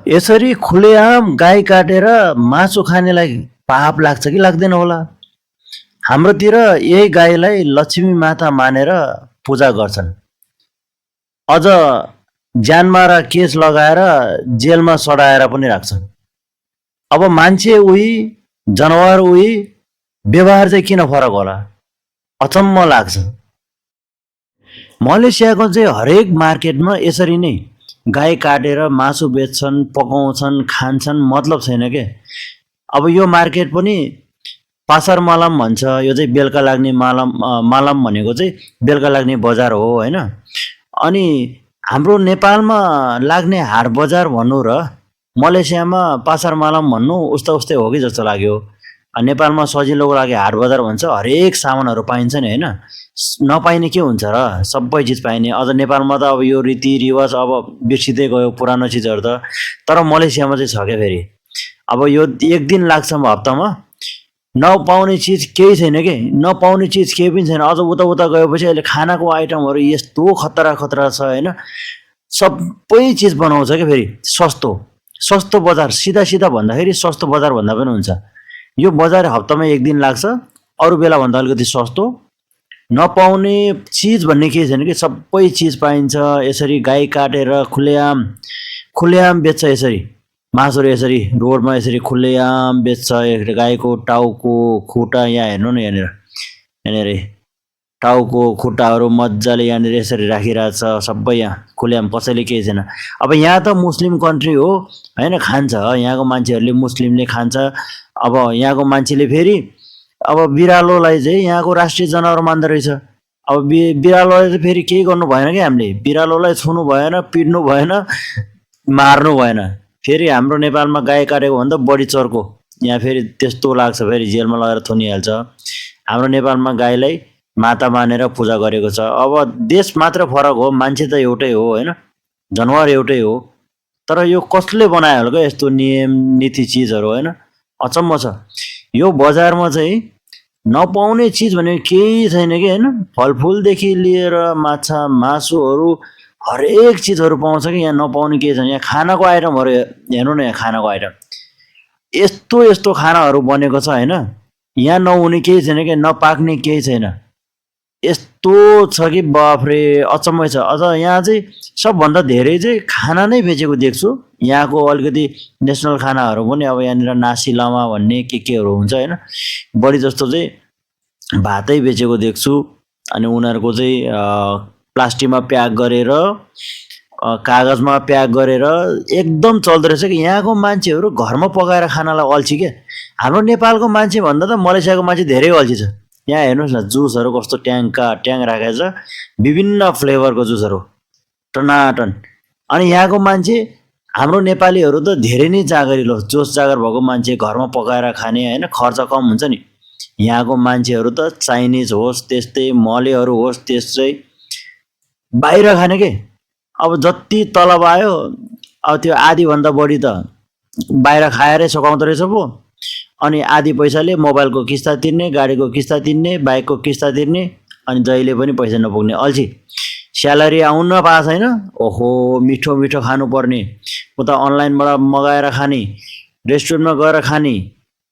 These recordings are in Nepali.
यसरी खुलेआम गाई काटेर मासु खानेलाई पाप लाग्छ कि लाग्दैन होला? हाम्रोतिर यही गाईलाई लक्ष्मी माता मानेर पूजा गर्छन्। अझ ज्यानमारा केस लगाएर जेलमा सडाएर पनि राख्छन्। अब मान्छे उही जनावर उही, व्यवहार चाहिँ किन फरक होला? अचम्म लाग्छ। मलेसियाको चाहिँ हरेक मार्केटमा यसरी नै गाई काटेर मासु बेच्छन्, पकाउँछन्, खान्छन्, मतलब छैन के। अब यो मार्केट पनि पासार मालाम भन्छ। यो चाहिँ बेलुका लाग्ने मालाम भनेको चाहिँ बेलुका लाग्ने बजार हो होइन। अनि हाम्रो नेपालमा लाग्ने हाट बजार भन्नु र मलेसियामा पासार मालाम भन्नु उस्ता उस्तै हो कि जस्तो लाग्यो। नेपालमा सजिलोको लागि हाट बजार भन्छ, हरेक सामानहरू पाइन्छ नि होइन। नपाइने के हुन्छ र? सबै चिज पाइने। अझ नेपालमा त अब यो रीतिरिवाज अब बिर्सिँदै गयो पुरानो चिजहरू त। तर मलेसियामा चाहिँ छ क्या फेरि। अब यो एक दिन लाग्छ हप्तामा, नपाउने चिज केही छैन के। नपाउने चिज केही पनि छैन। अझ उता उता गएपछि अहिले खानाको आइटमहरू यस्तो खतरा खतरा छ होइन। सबै चिज बनाउँछ क्या फेरि। सस्तो बजार, सिधा सिधा भन्दाखेरि सस्तो बजार भन्दा पनि हुन्छ। यो बजार हप्तामा एक दिन लाग्छ, अरू बेला भन्दा अलिकति सस्तो। नपाउने चिज भन्ने केही छैन कि, सबै चिज पाइन्छ। यसरी गाई काटेर खुलेआम बेच्छ। यसरी मासुहरू यसरी रोडमा यसरी खुलेआम बेच्छ। गाईको टाउको खुट्टा यहाँ हेर्नु न, यहाँनिर टाउको खुट्टाहरू मजाले यहाँनिर यसरी राखिरहेछ। सबै यहाँ खुलेआम, कसैले केही छैन। अब यहाँ त मुस्लिम कन्ट्री हो होइन, खान्छ यहाँको मान्छेहरूले, मुस्लिमले खान्छ। अब यहाँको मान्छेले फेरि अब बिरालोलाई चाहिँ यहाँको राष्ट्रिय जनावर मान्दो रहेछ। अब बिरालोलाई चाहिँ फेरि केही गर्नु भएन क्या। हामीले बिरालोलाई छुनु भएन, पिट्नु भएन, मार्नु भएन। फेरि हाम्रो नेपालमा गाई काटेको भन्दा बढी चर्को, यहाँ फेरि त्यस्तो लाग्छ, फेरि जेलमा लगेर थुनिहाल्छ। हाम्रो नेपालमा गाईलाई माता मानेर पूजा गरेको छ। अब देश मात्र फरक हो, मान्छे त एउटै हो होइन, जनावर एउटै हो। तर यो कसले बनायो होला क्या यस्तो नियम नीति चिजहरू होइन। अचम्म छ। यो बजारमा चाहिँ नपाउने चिज भनेको केही छैन कि होइन। फलफुलदेखि लिएर माछा मासुहरू हरेक चिजहरू पाउँछ कि। यहाँ नपाउने केही छैन। यहाँ खानाको आइटमहरू हेर्नु न, यहाँ खानाको आइटम यस्तो यस्तो खानाहरू बनेको छ होइन। यहाँ नहुने केही छैन कि, नपाक्ने केही छैन। यस्तो छ कि बाफ्रे, अचम्मै छ। अझ यहाँ चाहिँ सबभन्दा धेरै चाहिँ खाना नै बेचेको देख्छु। यहाँको अलिकति नेसनल खानाहरू पनि अब यहाँनिर नासी लामा भन्ने केहरू हुन्छ होइन। बढी जस्तो चाहिँ भातै बेचेको देख्छु। अनि उनीहरूको चाहिँ प्लास्टिकमा प्याक गरेर, कागजमा प्याक गरेर एकदम चल्दो रहेछ कि। यहाँको मान्छेहरू घरमा पकाएर खानालाई अल्छी के। हाम्रो नेपालको मान्छे भन्दा त मलेसियाको मान्छे धेरै अल्छी छ। यहाँ हेर्नुहोस् न, जुसहरू कस्तो ट्याङ राखेको छ, विभिन्न फ्लेभरको जुसहरू टनाटन। अनि यहाँको मान्छे, हाम्रो नेपालीहरू त धेरै नै जागरिलो, जोस जागर भएको मान्छे, घरमा पकाएर खाने होइन, खर्च कम हुन्छ नि। यहाँको मान्छेहरू त चाइनिज होस् त्यस्तै, मलेहरू होस् त्यस्तै, बाहिर खाने के। अब जति तलब आयो अब त्यो आधीभन्दा बढी त बाहिर खाएरै सघाउँदो रहेछ पो। अनि आधी पैसाले मोबाइलको किस्ता तिर्ने, गाडीको किस्ता तिर्ने, बाइकको किस्ता तिर्ने, अनि जहिले पनि पैसा नपुग्ने अल्छी। स्यालेरी आउन पाएको छैन, ओहो मिठो मिठो खानुपर्ने, उता अनलाइनबाट मगाएर खाने, रेस्टुरेन्टमा गएर खाने।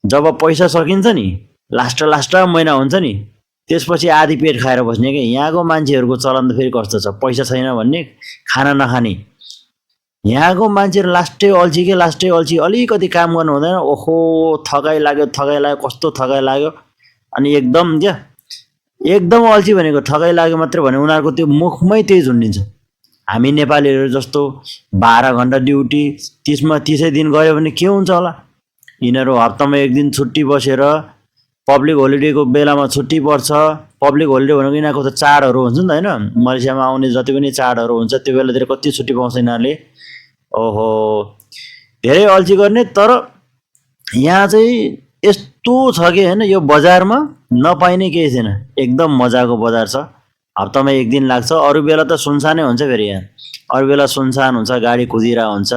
जब पैसा सकिन्छ नि, लास्ट महिना हुन्छ नि, त्यसपछि आधी पेट खाएर बस्ने कि। यहाँको मान्छेहरूको चलन त फेरि कस्तो छ, पैसा छैन भन्ने, खाना नखाने। यहाँको मान्छेहरू लास्टै अल्छी। अलिकति काम गर्नु हुँदैन, ओहो थकाइ लाग्यो, कस्तो थकाइ लाग्यो। अनि एकदम अल्छी भनेको थकाइ लाग्यो मात्रै भने उनीहरूको त्यो मुखमै त्यही झुन्डिन्छ। हामी नेपालीहरू जस्तो 12 घन्टा ड्युटी, 30 दिन गयो भने के हुन्छ होला। यिनीहरू हप्तामा एक दिन छुट्टी बसेर, पब्लिक होलिडेको बेलामा छुट्टी पर्छ। पब्लिक होलिडे भनेको यिनीहरूको त चाडहरू हुन्छ नि त होइन। मलेसियामा आउने जति पनि चाडहरू हुन्छ त्यो बेलातिर कति छुट्टी पाउँछ यिनीहरूले। ओहो धेरै अल्छी गर्ने। तर यहाँ चाहिँ यस्तो छ कि होइन, यो बजारमा नपाइने केही छैन। एकदम मजाको बजार छ। हप्तामा एक दिन लाग्छ, अरू बेला त सुनसानै हुन्छ। फेरि यहाँ अरू बेला सुनसान हुन्छ, गाडी कुदिरहेको हुन्छ,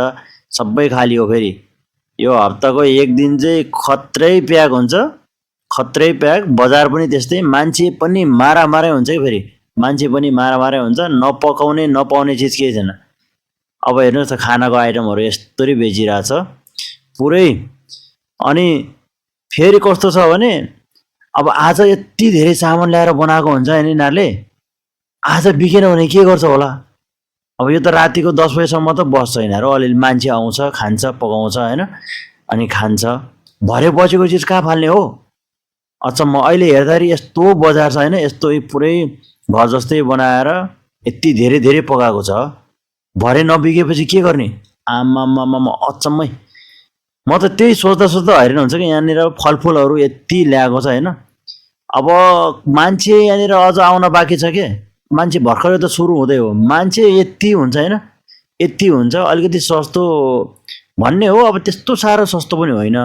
सबै खाली हो। फेरि यो हप्ताको एक दिन चाहिँ खत्रै प्याक हुन्छ, खत्रै प्याक। बजार पनि त्यस्तै, मान्छे पनि मारामारै हुन्छ कि। फेरि मान्छे पनि मारामारै हुन्छ। नपकाउने नपाउने चिज केही छैन। अब हेर्नुहोस् त खानाको आइटमहरू यस्तरी बेचिरहेछ पुरै। अनि फेरि कस्तो छ भने अब आज यति धेरै सामान ल्याएर बनाएको हुन्छ होइन यिनीहरूले, आज बिकेन भने के गर्छ होला। अब यो त रातिको 10 बजेसम्म त बस्छ यिनीहरू, अलिअलि मान्छे आउँछ खान्छ पकाउँछ होइन, अनि खान्छ। भरे बचेको चिज कहाँ फाल्ने हो। अचम्म अहिले हेर्दाखेरि यस्तो बजार छ होइन, यस्तो पुरै घर जस्तै बनाएर यति धेरै धेरै पकाएको छ, भरे नबिकेपछि के गर्ने। आमामामा अचम्मै। म त त्यही सोच्दा सोच्दा हैरान हुन्छ कि यहाँनिर फलफुलहरू यति ल्याएको छ होइन। अब मान्छे यहाँनिर अझ आउन बाँकी छ के, मान्छे भर्खरै त सुरु हुँदै हो, मान्छे यति हुन्छ होइन, यति हुन्छ। अलिकति सस्तो भन्ने हो, अब त्यस्तो साह्रो सस्तो पनि होइन।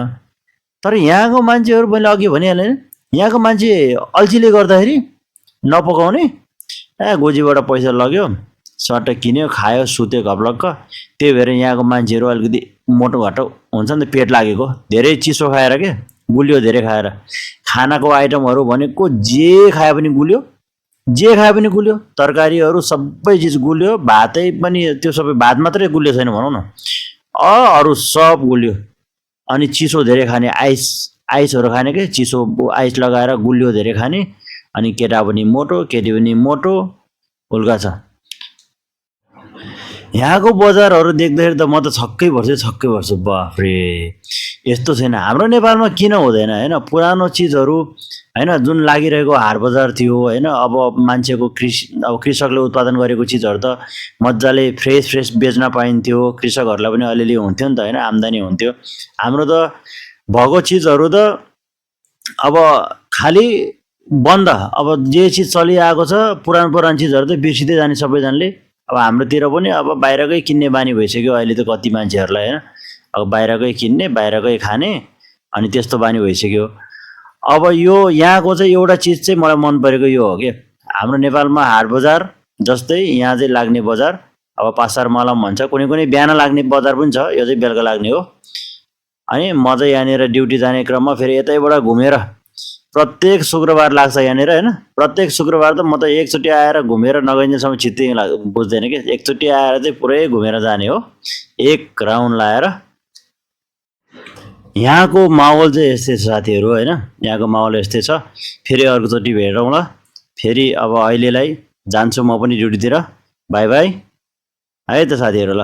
तर यहाँको मान्छेहरू मैले अघि भनिहालेँ होइन, यहाँको मान्छे अल्छीले गर्दाखेरि नपकाउने, गोजीबाट पैसा लग्यो सट्ट किन्यो खायो सुत्यो घप्लक्क। त्यही भएर यहाँको मान्छेहरू अलिकति मोटोघाटो हुन्छ नि त, पेट लागेको धेरै चिसो खाएर के, गुलियो धेरै खाएर। खानाको आइटमहरू भनेको जे खाए पनि गुलियो, जे खाए पनि गुलियो, तरकारीहरू सबै चिज गुलियो, भातै पनि त्यो सबै भात मात्रै गुलियो छैन भनौँ न, अरू सब गुलियो। अनि चिसो धेरै खाने, आइसहरू खाने के, चिसो आइस लगाएर गुलियो धेरै खाने। अनि केटा पनि मोटो केटी पनि मोटो, उल्का छ। यहाँको बजारहरू देख्दाखेरि त म त छक्कै पर्छु। बाफ्रे यस्तो छैन हाम्रो नेपालमा किन हुँदैन होइन। पुरानो चिजहरू होइन, जुन लागिरहेको हाट बजार थियो होइन, अब मान्छेको कृषकले उत्पादन गरेको चिजहरू त मजाले फ्रेस बेच्न पाइन्थ्यो, कृषकहरूलाई पनि अलिअलि हुन्थ्यो नि त होइन, आम्दानी हुन्थ्यो। हाम्रो त भएको चिजहरू त अब खालि बन्द। अब जे चिज चलिआएको छ पुरानो चिजहरू त बिर्सिँदै जाने सबैजनाले। अब हाम्रोतिर पनि अब बाहिरकै किन्ने बानी भइसक्यो अहिले त कति मान्छेहरूलाई होइन, अब बाहिरकै किन्ने बाहिरकै खाने, अनि त्यस्तो बानी भइसक्यो। अब यो यहाँको चाहिँ एउटा चिज चाहिँ मलाई मन परेको यो हो कि, हाम्रो नेपालमा हाट बजार जस्तै यहाँ चाहिँ लाग्ने बजार, अब पासार मलम भन्छ, कुनै बिहान लाग्ने बजार पनि छ, यो चाहिँ बेलुका लाग्ने हो। अनि म चाहिँ यहाँनिर ड्युटी जाने क्रममा फेरि यतैबाट घुमेर, प्रत्येक शुक्रबार लाग्छ यहाँनिर होइन, प्रत्येक शुक्रबार त म त एकचोटि आएर घुमेर नगइन्जेलसम्म चित्तै बुझ्दैन कि, एकचोटि आएर चाहिँ पुरै घुमेर जाने हो, एक राउन्ड लाएर। यहाँको माहौल चाहिँ यस्तै छ साथीहरू होइन, यहाँको माहौल यस्तै छ। फेरि अर्कोचोटि भेटौँला। फेरि अब अहिलेलाई जान्छु म पनि ड्युटीतिर, बाई बाई है त साथीहरू ल।